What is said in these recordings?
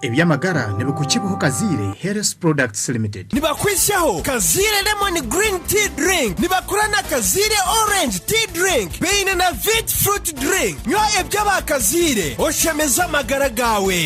Eby'amagara nibikukibwaho Kaziire Health Products Limited. Nibakwitsyaho Kaziire Lemon Green Tea Drink, nibakora na Kaziire Orange Tea Drink, baine na Vit Fruit Drink. Nywa eby'aba Kaziire oshemeze amagara gaawe.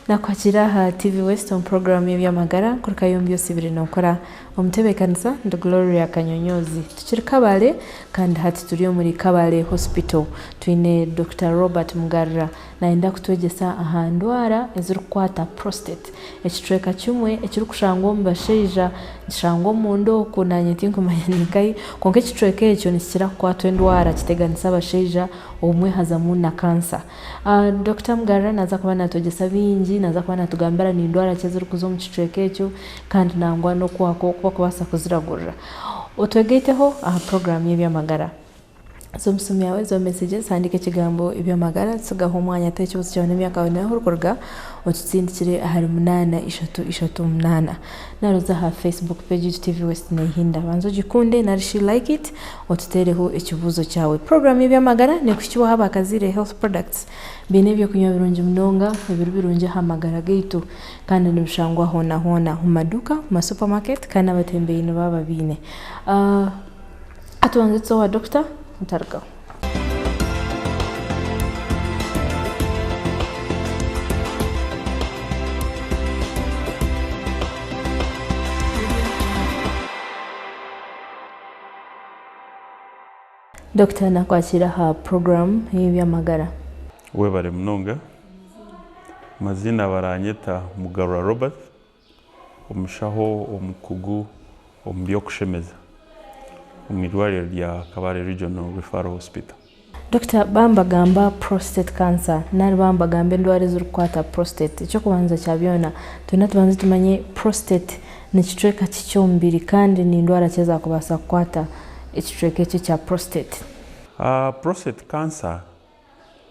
Nakwakira aha TV West omu puroguraamu y'eby'amagara nkuruka yombi osibire nookora omutebeekanisa ndi Gloria Kanyonyozi. Tukiri Kabale kandi hati turi omuri Kabale Hospital. Twine Dokita Robert Mugarura nayenda kutwegyesa aha ndwara ezirikukwata prostate. Ekicweka kimwe ekirikushangwa omu bashaija nikishangwa omunda okwo naanye tinkumanya ninkahi kwonka ekicweka ekyo nikikira kukwatwa endwara kiteganisa abashaija obumwe hazamu na kansa. Dokita Mugarura naaza kuba naatwegyesa bingi, naaza kuba naatugambira ni ndwara ki ezirikuza omu kicweka ekyo kandi nangwa n'oku barikubaasa kuziragurira. Otwegaiteho aha puroguraamu y'eby'amagara. Za omu simu yaawe, za omu messages, handiika ekigambo eby'amagara, tsigaho omwanya, ta ekibuuzo kyawe n'emyaka yaawe n'ahu orikuruga, otutsindikire ahari munaana ishatu ishatu munaana. Nari oze aha Facebook page yaitu TV West Nehinda. Banza ogikunde nari shi like it, otuteereho ekibuuzo kyawe. Puroguraamu y'eby'amagara neekuhikibwaho aba Kaziire Health Products. Baine eby'okunywa birungi munonga ebiri birungi aha magara gaitu kandi nibishangwa hoona hoona omu maduuka, omu ma supermarket kandi n'abatembeyi nibaba babiine. Ka tubanze tuze owa dokita otarugaho. Dokita nakwakira aha puroguraamu y'eby'amagara. Webare munonga. Amaziina baranyeta Mugarura Robert, omushaho omukugu omu by'okushemeza omu irwariro rya Kabale Regional Referral Hospital. Dokita, baaba nibagamba prostate cancer nari baaba nibagamba endwara ezirikukwata prostate, eky'okubanza kya byona twena tubanze tumanye prostate ni kicweka ki ky'omubiri kandi ni ndwara ki ezaakubaasa kukwata ekicweka eki ekya prostate? Prostate cancer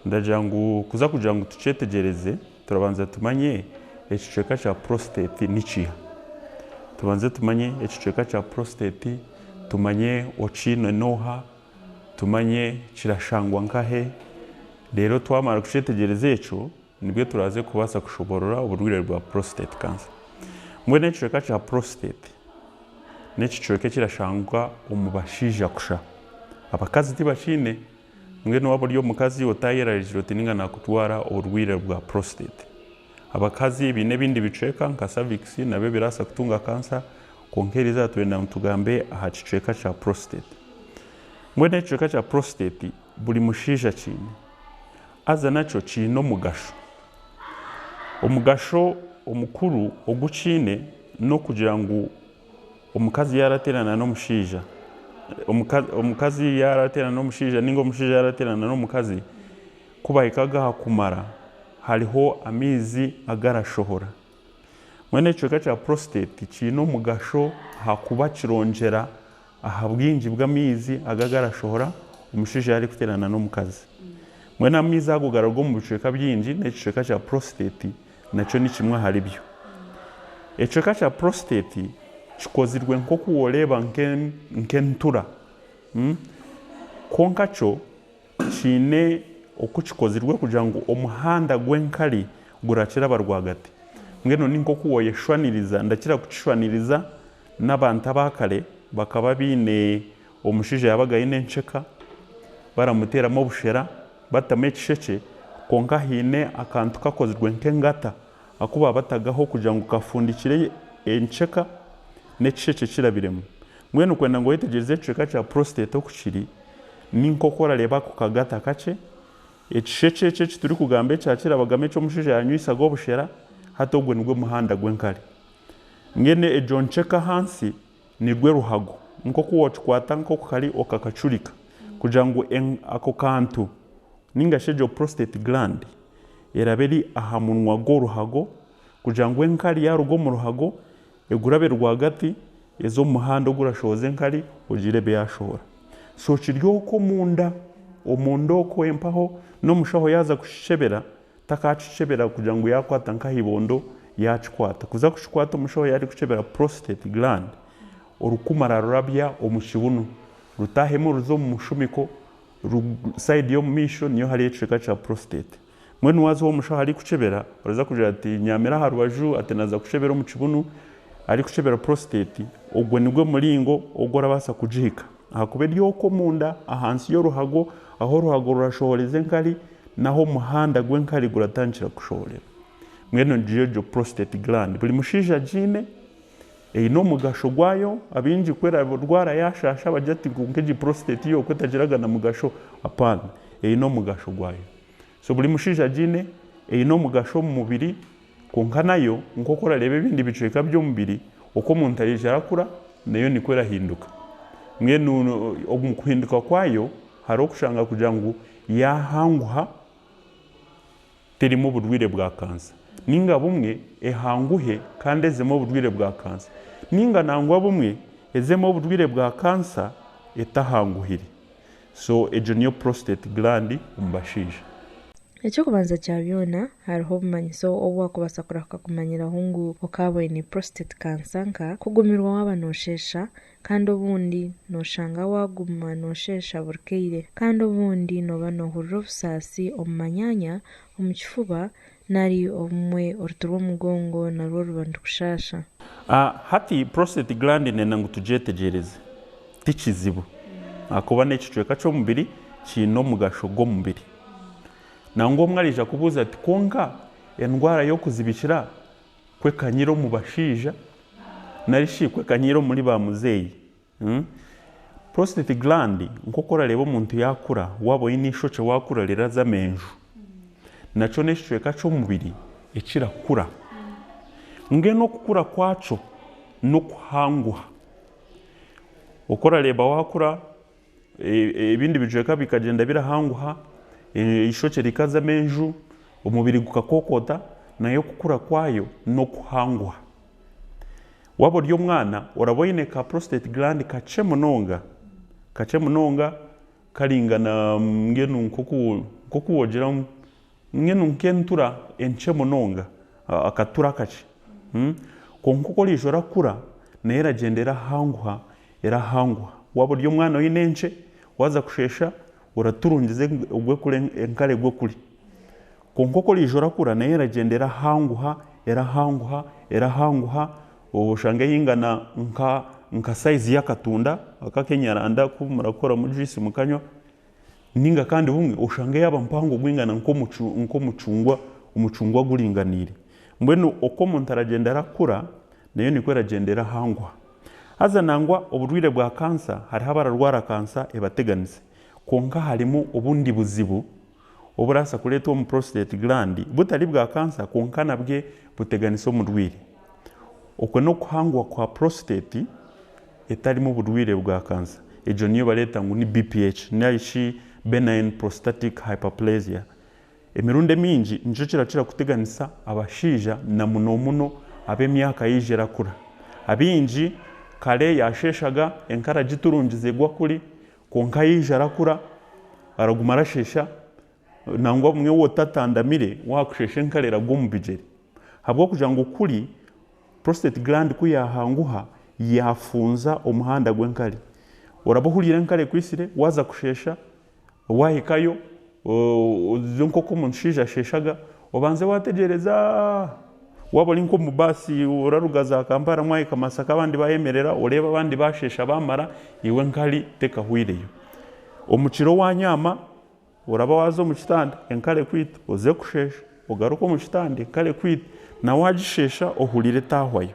Ndagira ngu kuza kugira ngu tukyetegyereze, turabanza tumanye ekicweka kya prostate ni kiha. Tubanze tumanye ekicweka kya prostate, tumanye okiine n'oha, tumanye kirashangwa nkahe, reero twamara kukyetegyereza ekyo, nibwo turaaze kubaasa kushoboorora oburwaire bwa prostate cancer. Mbwenu ekicweka kya prostate n'ekicweka ekirashangwa omu bashaija kusha, abakazi tibakiine. Mbwenu waaba ori omukazi otayerarikirira oti ninga nakutwara oburwaire bwa prostate. Abakazi baine ebindi bicweka nka cervix nabyo birabaasa kutunga cancer kwonka eriizooba twenda ngu tugambe aha kicweka kya prostate. Mbwenu ekicweka kya prostate buri mushaija akiine haza nakyo kiine omugasho. Omugasho omukuru ogu kiine n'okugira ngu Omukazi yaarateerana n'omushaija, omukazi yaarateerana n'omushaija nainga omushaija yaarateerana n'omukazi, ku bahikaga aha kumara hariho amaizi agarashohora. Mbwenu ekicweka kya prostate kiine omugasho ahakuba kirongyera aha bwingi bw'amaizi agu agarashohora omushaija yaarikuteerana n'omukazi. Mbwenu amaizi ago gararuga omu bicweka bingi n'ekicweka kya prostate nakyo ni kimwe ahari byo. Ekicweka kya prostate kikozirwe nk'oku woreeba nk'entura kwonka kyo kiine oku kikozirwe kugira ngu omuhanda gw'enkari gurakiraba rwagati. Mbwenu ni nk'oku woyeshwaniriza, ndakira kukishwaniriza n'abantu aba kare bakaba baine omushaija yabaga aine enkyeka baramuteeramu obushera Batamu ekishekye, kwonka haine akantu kakozirwe nk'engata aku baabatagaho kugira ngu kafundikire enkyeka n'ekishekye kirabiremu. Mbwenu kwenda ngu oyetegyereze ekicweka kya prostate oku kiri, ni nk'oku orareeba ako kagata kakye, ekishekye eki eki turikugamba ekya kirabagamu eki omushaija yaanywisaga obushera, hati ogwo nigwo muhanda gw'enkari. Mbwenu egyo nkyeka ahansi Nirwe ruhago. Nk'oku wookikwata nk'oku kari okakacurika kugira ngu ako kantu nainga shi egyo prostate gland erabe eri aha munwa gw'oruhago kugira ngu enkari yaaruga omu ruhago egurabe rwagati eze omu muhanda ogurashohoza enkari ogireebe yaashohora. So kiri okwo omunda, omunda okwo empaho n'omushaho yaaza kukikyebera. Takakikyebera kugira ngu yaakwata nk'aha ibondo yaakikwata. Kuza kukikwata omushaho yaaba arikukyebera prostate gland, orukumu ararurabya omu kibunu, rutaahemu ruze omu mushumiko, sayidi y'omu maisho niyo hariyo ekicweka kya prostate. Mbwenu waaza ow'omushaho arikukyebera, oraza kugira ati nyaamira aha rubaju ati naaza kukyebera omu kibunu, arikukyebera prostate, ogwo nigwo muringo ogu orabaasa kugihika. Ahakuba eri okwo omunda ahansi y'oruhago, ahu oruhago rurashohoreza enkari, n'ahu omuhanda gw'enkari guratandikira kushohorera. Mbwenu niyo egyo prostate gland. Buri mushaija agiine, eine omugasho gwayo, abaingi ku erarwara yashaasha bagira bati kwonka egi prostate yo ku etagiraga na mugasho, apaana, eine omugasho gwayo. So buri mushaija agiine, eine omugasho omu mubiri, kwonka nayo nk'oku orareeba ebindi bicweka by'omubiri, oku omuntu araija arakura, nayo nikwo erahinduka. Mbwenu omu kuhinduka kwayo, hariho okushanga kugira ngu yaahanguha terimu oburwaire bwa kansa, ninga bumwe ehanguhe kandi ezemu oburwaire bwa kansa, ninga nangwa bumwe ezemu oburwaire bwa kansa etahanguhire. So egyo niyo prostate gland omu bashaija. Eky'okubanza kya byona, hariho obumanyiso obu wakubaasa kurahuka kumanyiraho ngu okaaba oine prostate cancer nka, kugumirwa waaba noosheesha, Kandi obundi nooshanga waaguma noosheesha buri kaire. Kandi obundi nooba noohurira obusaasi omu manyaanya, omu kifuba, nari obumwe oruti rw'omugongo narwo ruba nirukushaasha. Hati prostate gland nenda ngu tugyetegyereze. Ti kizibu ahakuba n'ekicweka ky'omubiri kiine omugasho gw'omubiri. Nangwa omwe araija kubuuza ati kwonka endwara y'okuzibikira ku ekanyire omu bashaija nari shi ku ekanyire omuri ba muzeeyi. Prostate gland nk'oku orareeba omuntu yaakura, waaba oine eishokye waakura riraza amenju, nakyo n'ekicweka ky'omubiri ekirakura. Mbwenu okukura kwakyo n'okuhanguha. Oku orareeba waakura Ebindi bicweka bikagyenda birahanguha, eishokye rikaza amenju, omubiri gukakookota, nayo okukura kwayo n'okuhanguha. Waaba ori omwana, oraba oine ka prostate gland kakye munonga, kakye munonga karingana mbwenu nk'oku woogira ngu mbwenu nk'entura enkye munonga, akatura akakye. Kwonka oku oriija orakura, nayo eragyenda erahanguha Erahanguha. Waaba ori omwana oine enkye, waaza kusheesha oraturungiza ogwe kuri enkare egwe kuri. Kwonka oku oriija orakura nayo eragyenda erahanguha, erahanguha, erahanguha oshange eingana nka nka sayizi y'akatunda aka ak'enyaranda aku murakoramu juyisi mukanywa ninga kandi bumwe oshange yaaba mpango gwingana nk'omucungwa omucungwa guringaniire. Mbwenu oku omuntu aragyenda arakura nayo nikwo eragyenda erahanguha. Haza nangwa oburwaire bwa kansa hariho abararwara kansa ebateganise kwonka harimu obundi buzibu oburaasa kureetwa omu prostate gland butari bwa kansa kwonka nabwe buteganisa omurwaire. Okwe n'okuhangwa kwa prostate etarimu burwaire bwa kansa. Egyo niyo bareeta ngu ni BPH nari shi benign prostatic hyperplasia. Emirundi emingi nikyo kirakira kuteganisa abashaija na munomuno ab'emyaka yaija erakura. Abaingi kare yasheeshaga enkara agiturungiza egwa kuri kwonka yaija arakura araguma arasheesha nangwa obumwe waaba otatandamire waakusheesha enkara eragwa omu bigyere. Ahabw'okugira ngu kuri prostate gland ku yaahanguha yaafunza omuhanda gw'enkari. Oraba ohuriire enkari ekwitsire waaza kusheesha Waahikayo oze nk'oku omushaija asheeshaga, obanze waategyereza. Waaba ori nk'omu baasi oraruga za Kampala mwahika Masaka abandi baayemerera, oreebe abandi baasheesha baamara, iwe enkari tekahweireyo. Omu kiro waanyaama, oraba waaza omu kitanda enkari ekwite, oze kusheesha, ogaruke omu kitanda enkari ekwite, na waagisheesha ohurire etaahwayo.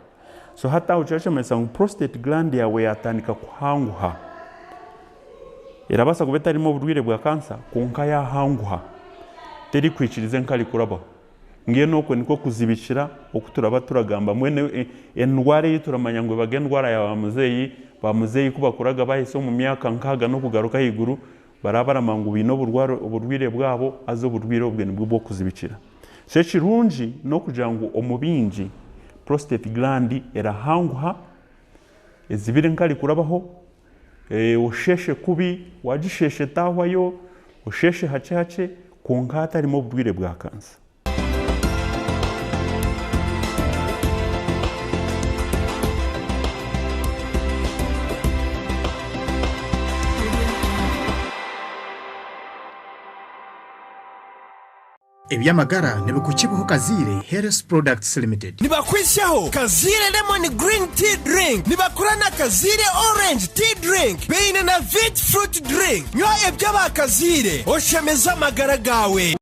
So hati aho kikaba nikimanyisa ngu prostate gland yaawe yaatandika kuhanguha. Erabaasa kuba etarimu oburwaire bwa kansa kwonka yaahanguha terikwikiriza enkari kurabaho. Mbwenu okwo nikwo kuzibikira oku turaba turagamba. Mbwenu endwara ei turamanya ngu ebaga endwara ya bamuzeeyi, bamuzeeyi ku bakuraga baahisa omu myaka nkaaga n'okugaruka ahaiguru, baraba baramanya ngu baine oburwaire bwabo haza oburwaire obwo nibwo bw'okuzibikira. So ekirungi n'okugira ngu omu baingi prostate gland erahanguha, ezibire enkari kurabaho, Osheeshe kubi, wagisheesha etahwayo, osheeshe hakye hakye kwonka hatarimu oburwaire bwa kansa. Eby'amagara nibikukibwaho Kazaire Health Products Limited. Nibakwitsyaho Kazaire Lemon Green Tea Drink, nibakora na Kazaire Orange Tea Drink, baine na Vit Fruit Drink. Nywa eby'aba Kazaire oshemeze amagara gaawe.